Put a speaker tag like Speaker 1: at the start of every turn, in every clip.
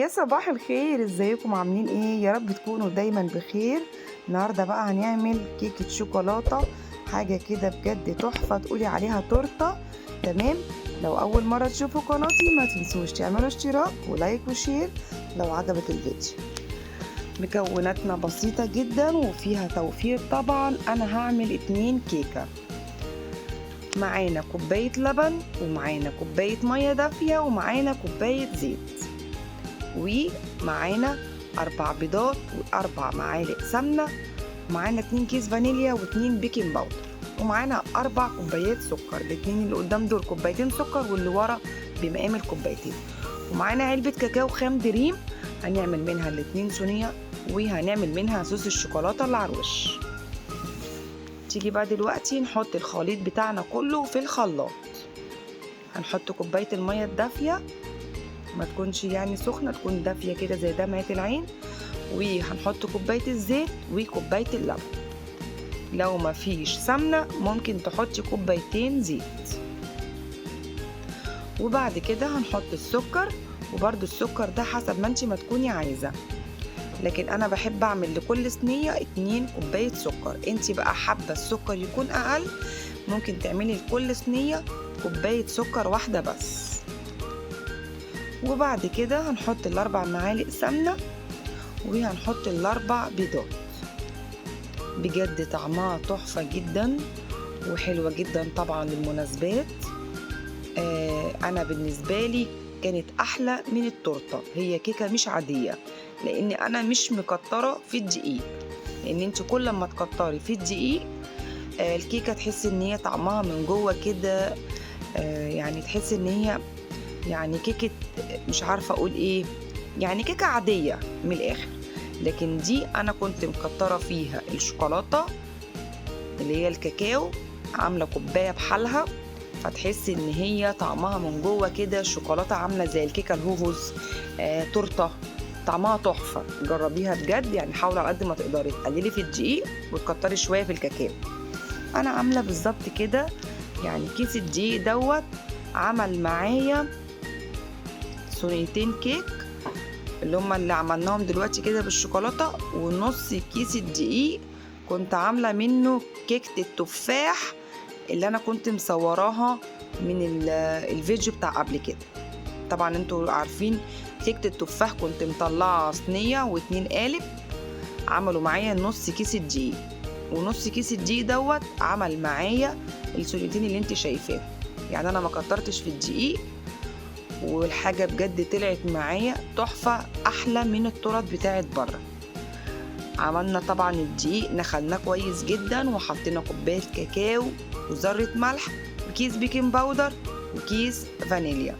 Speaker 1: يا صباح الخير، ازيكم عاملين ايه؟ يا رب تكونوا دايما بخير. النهارده بقى هنعمل كيكة شوكولاتة، حاجة كده بجد تحفة تقولي عليها تورته. تمام، لو اول مرة تشوفوا قناتي ما تنسوش تعملوا اشتراك و like و share لو عجبك الفيديو. مكوناتنا بسيطة جدا وفيها توفير طبعا. انا هعمل 2 كيكة. معانا كوباية لبن، ومعانا كوباية مية دافيه، ومعانا كوباية زيت، ومعانا 4 بيضات و4 معالق سمنة، ومعانا 2 كيس فانيليا و2 baking powder، ومعانا 4 كوبايات سكر. الاتنين اللي قدام دول كوبايتين سكر، واللي ورا بمقام الكوبايتين. ومعانا علبة كاكاو خام دريم هنعمل منها الاتنين صينية، وهنعمل منها صوص الشوكولاتة اللي على الوش. تيجي بقى دلوقتي نحط الخليط بتاعنا كله في الخلاط. هنحط كوباية المية الدافية، ما تكونش يعني سخنة، تكون دافية كده زي دمعة العين. وهنحط كوباية الزيت وكوباية اللبن. لو ما فيش سمنة ممكن تحطي كوبايتين زيت. وبعد كده هنحط السكر، وبرده السكر ده حسب ما انتي ما تكوني عايزة، لكن انا بحب اعمل لكل صينية 2 كوباية سكر. انتي بقى حابة السكر يكون اقل ممكن تعملي لكل صينية كوباية سكر واحدة بس. وبعد كده هنحط 4 معالق سمنة، وهنحط 4 بيضات. بجد طعمها تحفة جدا وحلوة جدا طبعا للمناسبات. انا بالنسبة لي كانت احلى من التورتة، هي كيكة مش عادية لان انا مش مكترة في الدقيق، لان انت كل ما تكتري في الدقيق الكيكة تحس ان هي طعمها من جوه كده، يعني تحس ان هي يعني كيكة مش عارفة اقول ايه، يعني كيكة عادية من الاخر. لكن دي انا كنت مكترة فيها الشوكولاتة اللي هي الكاكاو، عاملة كوباية بحالها، فتحس ان هي طعمها من جوه كده الشوكولاتة عاملة زي الكيكة الهوهوز، تورتة، طعمها تحفة. جربيها بجد، يعني حاولي على قد ما تقدري تقللي في الدقيق وتكتري شوية في الكاكاو. انا عاملة بالظبط كده، يعني كيس الدقيق دوت عمل معايا صينيتين كيك اللي هما اللي عملناهم دلوقتي كده بالشوكولاتة، ونص كيس الدقيق كنت عاملة منه كيكة التفاح اللي انا كنت مصوراها من الفيديو بتاع قبل كده. طبعا انتوا عارفين كيكة التفاح كنت مطلعة صينية و2 قالب، عملوا معايا نص كيس الدقيق، ونص كيس الدقيق دوت عمل معايا الصينيتين اللي انت شايفاهم. يعني انا ما كترتش في الدقيق، والحاجة بجد طلعت معايا تحفة، أحلى من التورت بتاعت بره. عملنا طبعا الدقيق نخلناه كويس جدا، وحطينا كوباية كاكاو وذرة ملح وكيس baking powder وكيس فانيليا.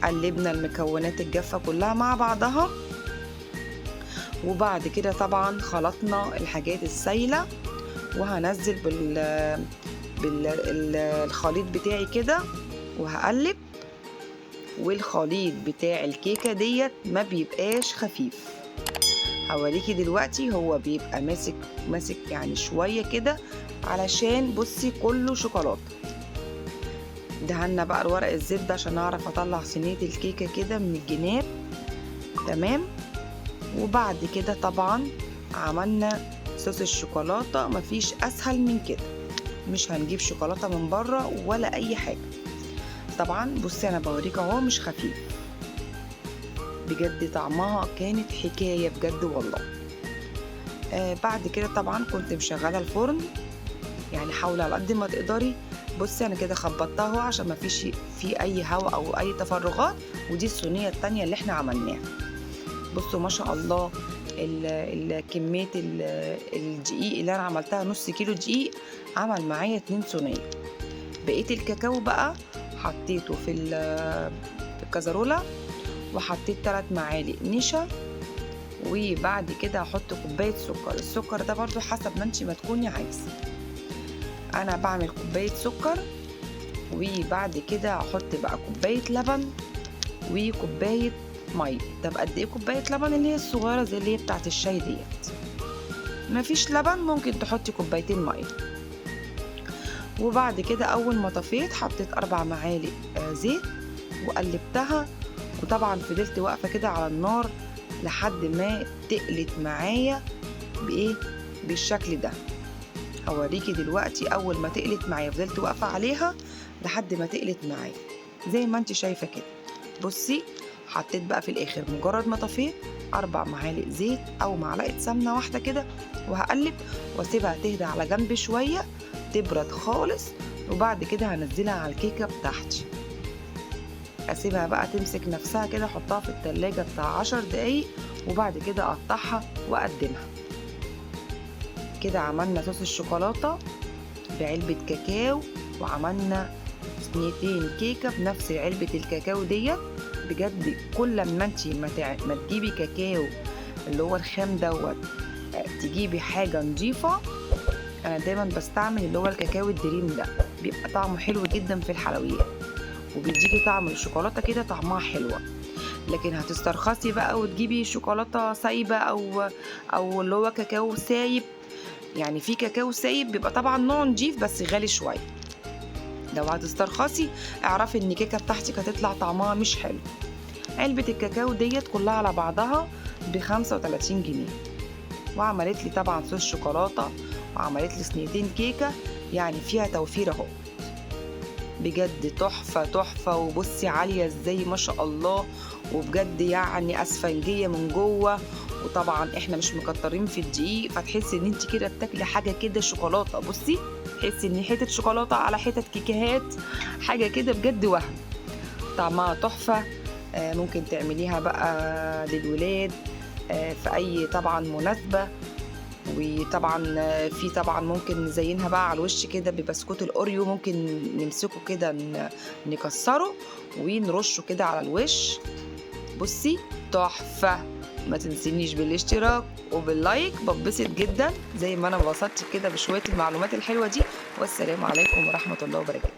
Speaker 1: قلبنا المكونات الجافة كلها مع بعضها، وبعد كده طبعا خلطنا الحاجات السايلة، وهنزل بالخليط بتاعي كده وهقلب. والخليط بتاع الكيكة ديت ما بيبقاش خفيف، هوريكي دلوقتي هو بيبقى ماسك ماسك يعني شوية كده، علشان بصي كله شوكولاتة. دهنا بقى الورق الزبدة عشان اعرف اطلع صينية الكيكة كده من الجناب. تمام، وبعد كده طبعا عملنا صوص الشوكولاتة، مفيش اسهل من كده، مش هنجيب شوكولاتة من بره ولا اي حاجة. طبعا بصي انا بوريك اهو مش خفيف، بجد طعمها كانت حكاية بجد والله. بعد كده طبعا كنت مشغله الفرن، يعني حاولي على قد ما تقدري. بصي انا كده خبطتها اهو عشان ما فيش في اي هواء او اي تفرغات. ودي الصينية التانية اللي احنا عملناها. بصوا ما شاء الله كمية الدقيق اللي انا عملتها نص كيلو دقيق عمل معايا 2 صينية. بقية الكاكاو بقى حطيته في الكازارولا، وحطيت 3 معالق نشا، وبعد كده هحط كوباية سكر. السكر ده برضو حسب ما انتي ما تكوني عايزه، انا بعمل كوباية سكر، وبعد كده هحط بقى كوباية لبن وكوبايه مية. طب قد ايه كوباية لبن؟ اللي هي الصغيرة زي اللي هي بتاعه الشاي ديت. مفيش لبن ممكن تحطي كوبايتين مية. وبعد كده اول ما طفيت حطيت 4 معالق زيت وقلبتها. وطبعا فضلت واقفة كده على النار لحد ما تقلت معايا بايه بالشكل ده. هوريكي دلوقتي اول ما تقلت معايا فضلت واقفة عليها لحد ما تقلت معايا زي ما انت شايفه كده. بصي حطيت بقى في الاخر مجرد ما طفيت 4 معالق زيت او معلقه سمنه واحدة كده، وهقلب واسيبها تهدى على جنب شوية تبرد خالص، وبعد كده هنزلها على الكيكه بتاعتي. اسيبها بقى تمسك نفسها كده، احطها في التلاجة بتاع 10 دقايق، وبعد كده اقطعها واقدمها. كده عملنا صوص الشوكولاتة بعلبه كاكاو، وعملنا صينيتين كيكة بنفس علبة الكاكاو ديت. بجد كل ما انت ما تجيبي كاكاو اللي هو الخام دوت، تجيبي حاجة نظيفة. انا دايما بستعمل اللي هو الكاكاو الدريم ده، بيبقى طعمه حلو جدا في الحلويات، وبيديكي طعم الشوكولاتة كده طعمها حلوة. لكن هتسترخصي بقى وتجيبي شوكولاتة سايبه او اللي هو كاكاو سايب، يعني في كاكاو سايب بيبقى طبعا نوع نضيف بس غالي شوية. لو هتسترخصي اعرفي ان الكيكه بتاعتك هتطلع طعمها مش حلو. علبة الكاكاو ديت كلها على بعضها ب35 جنيه، وعملت لي طبعا صوص شوكولاتة، وعملت لي صينيتين كيكة، يعني فيها توفير اهو. بجد تحفة تحفة. وبصي عالية ازاي ما شاء الله، وبجد يعني اسفنجيه من جوه، وطبعا احنا مش مكترين في الدقيق، فتحسي ان انت كده بتاكلي حاجة كده شوكولاتة. بصي تحسي ان حتة شوكولاتة على حتة كيكهات، حاجة كده بجد وهم، طعمها تحفة. ممكن تعمليها بقى للولاد في اي طبعا مناسبة. وطبعا في طبعا ممكن نزينها بقى على الوش كده ببسكوت الاوريو، ممكن نمسكه كده نكسره ونرشه كده على الوش. بصي تحفة. ما تنسينيش بالاشتراك وبال like، ببسط جدا زي ما انا انبسطت كده بشوية المعلومات الحلوة دي. والسلام عليكم ورحمة الله وبركاته.